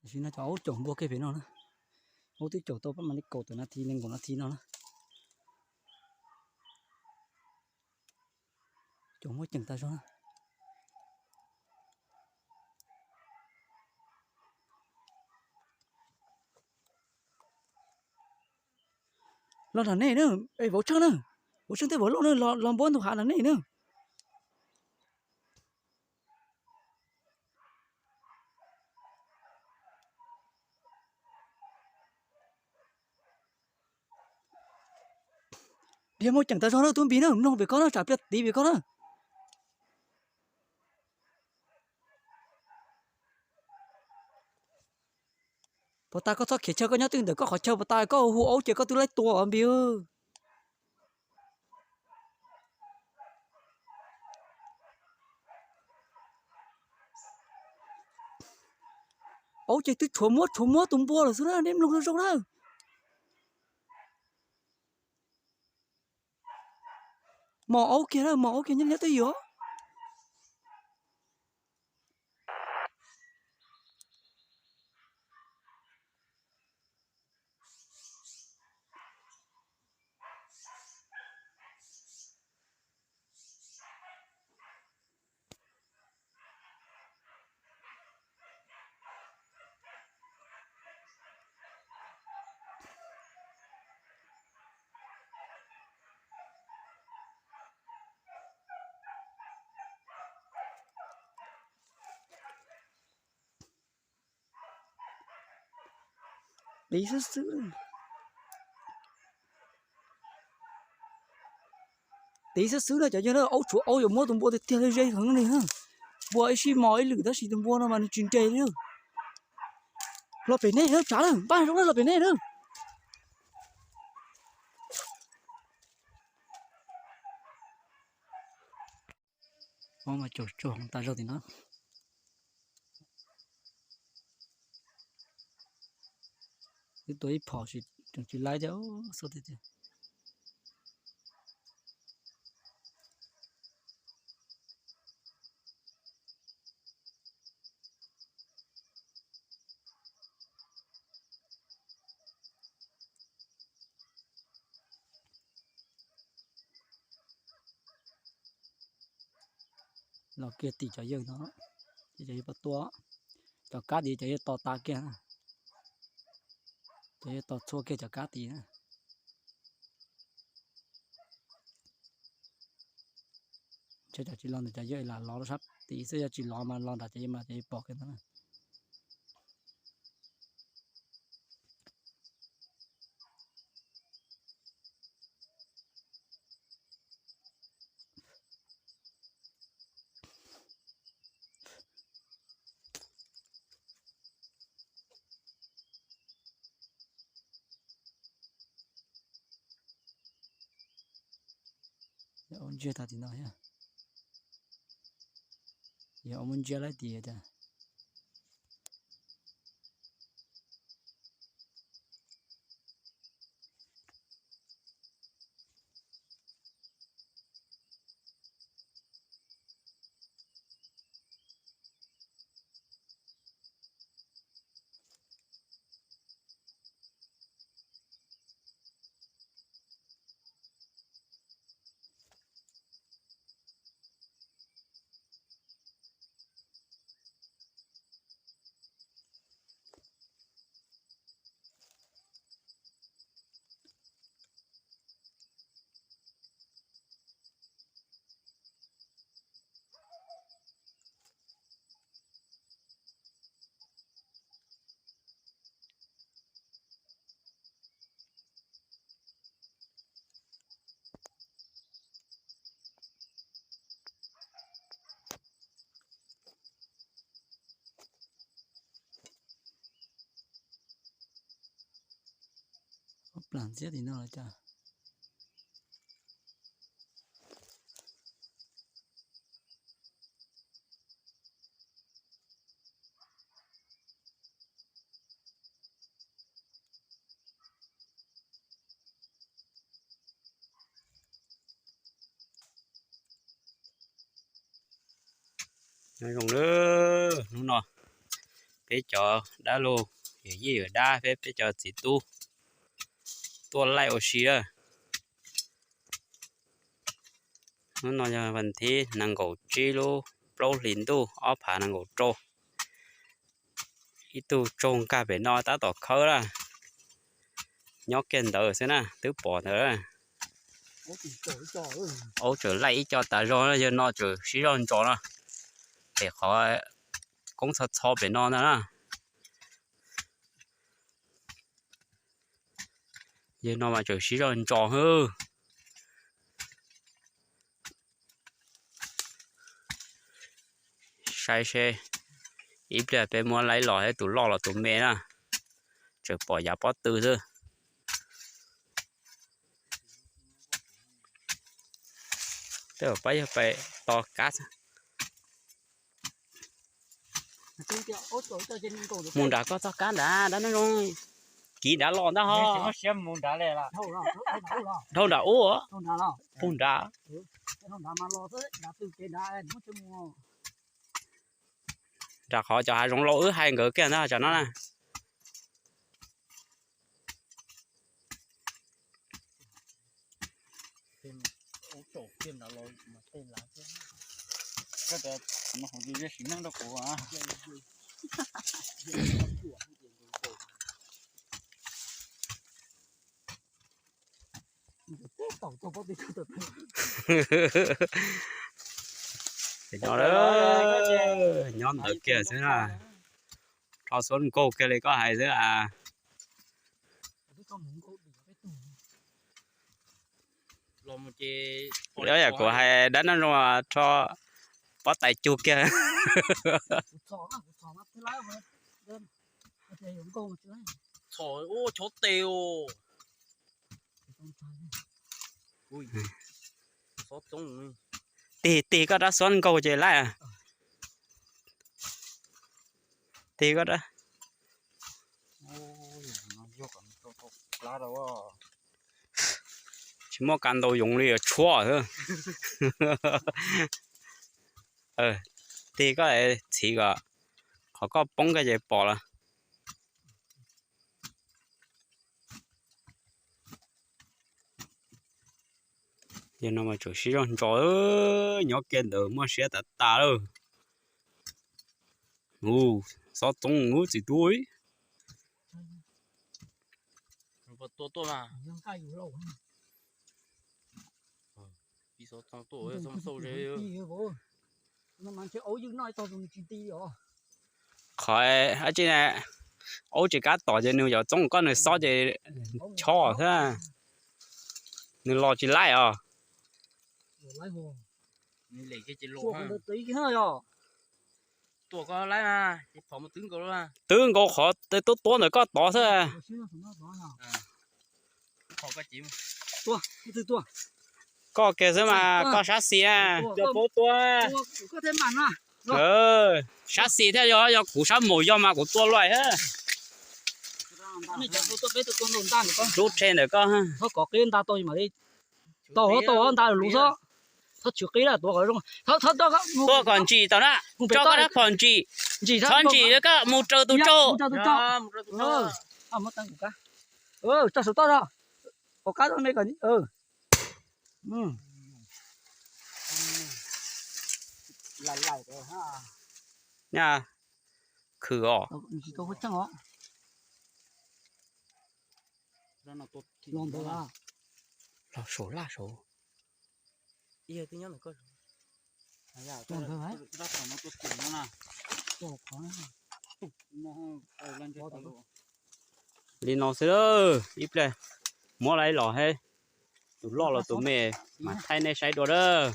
Tam sim no cov aub caum npua kiag pem no na. Aub twb caum tau pab mas li kaum tawm nas this, nees nkaum nas this no na. Caum muaj ceem tas zog na. Los nram nej na, es vauv tsheej na, vauv tsheej thiab vauv loj na, los npuab ntug hav nram nej na. Dhia muaj ceem tas zog na, tub npis na, mloog pem koj na, tsam pliag tiv pem koj na. Puas tas koj txhob khiav chaw, koj nyob twj ntawm koj qhov chaw, puas tas koj hu aub ces koj twb laib tua npis. Aub ces twb tshuav muab tshuav muab tus npua lawm xwb na, neb mloog zoo zoo na. Mos aub kiag na, mos aub kiag, nyob nyob twj ywm. Tiv xwb xwb. Tiv xwb xwb na cov yawg na, aub tshuav aub yuav muab tus npua tiag tiag li, ze heev li na. Npua ib sij mos ib lwm tab sis tus npua no mas nws tsis nres li. Los pem nej na, tsav na, npaj zoo na, los pem nej na. Aub mas caum tsuag tas zog tim no. Twb tua ib phom tseem tsis laib thiab, xub tiag tiag. Los kiag tim cov yawg no, ces cov yawg pom tua, cov kab tid cov yawg tos tas kiag, cov yawg tos txhua kiag cov kab tid na. Ntshe cov tsis los ntawm cov yawg lam los rau sab tid xwb, yog tsis los mas los nram cov yawg mas cov yawg pom kiag ntawd na. Yog ua ntsiag tag tim no thiab. Yog ua muab ntsiag laib tim tias. Plam ntxiab tim no los cas. Zoo na, hnub no peb cov dab laug, yawm yij yawm dab, peb peb cov txiv tub tuaj laij ua si lawm. Hnub no yog vas thib nees nkaum tsib lub plaub hlis ntuj ob phav nees nkaum rau. Ib tug tsaug nkag pem no tab tom khawb lawm. Nyob kiag ntawd xwb na, twb pom ntawd. Aub tseem laij ib co tas zog, yawg no tseem sib zog ntsos no. Pem qhov koob txho txho pem no ntag na. Yawg no mas tseem sib zog ntsos hwb. Saib seb ib pliag peb muab laib los tus loj los tus me na. Tseem pom yav pob tw xwb. Tej zaum pab yog pais tos kab. Mus nrad koj txoj kab nrad, dab neeg zoo, kiv nrad los ntag ho. Dhau nrad ub, puag nrad. Nram qhov cov hav zoov laus wb hais nkawd kiag ntag tsam no na. Nyob ntawd kiag xwb na. Rho xuab nkaug kiag li koj hais xwb as. Yam kuv hais dab neeg zoo rho pob tais cug kiag. Txhom ua chov tes os. Tig tig koj rab xuab nkaug ces laib. Tig koj rab. Tsis muaj kab ntau yoov li, tshuab xwb. Tig koj txhiv kom qhov koj poob kiag ces pom lawm. Yog no mas tseem sib zog ntsos, nyob kiag ntawd muaj siab tas tas lawm. Ub, xob txoob ub txiv tub. Qhov ab tsi na, aub tsis kab tom ces nws yuav txoob koj nws xob ces chob xwb. Nws los tsis laij os. Twb nkaus qhov twb tuab tuab ntawm koj tod xwb. Koj kiag xwb mas koj sab xis na. Sab xis thiaj yog, yog kuv sab maum yog mas kuv tua luaj. Lub rhe ntawm koj. Tau tau nta lus xwb, txhob tshwm qib lawm, tuav kom zoo. Tuaj kom ntsim tau na, tso koj rab phom ntsim, txhob ntsim koj mus raws tus tsaug. Tso saum toj, kom kab me kom. Nyaj khwm os. Los saum laj saud. Li no xwb, ib pliag muab lawm los thiab, tus loj los tus me, mam thaij nej saib dua lawm.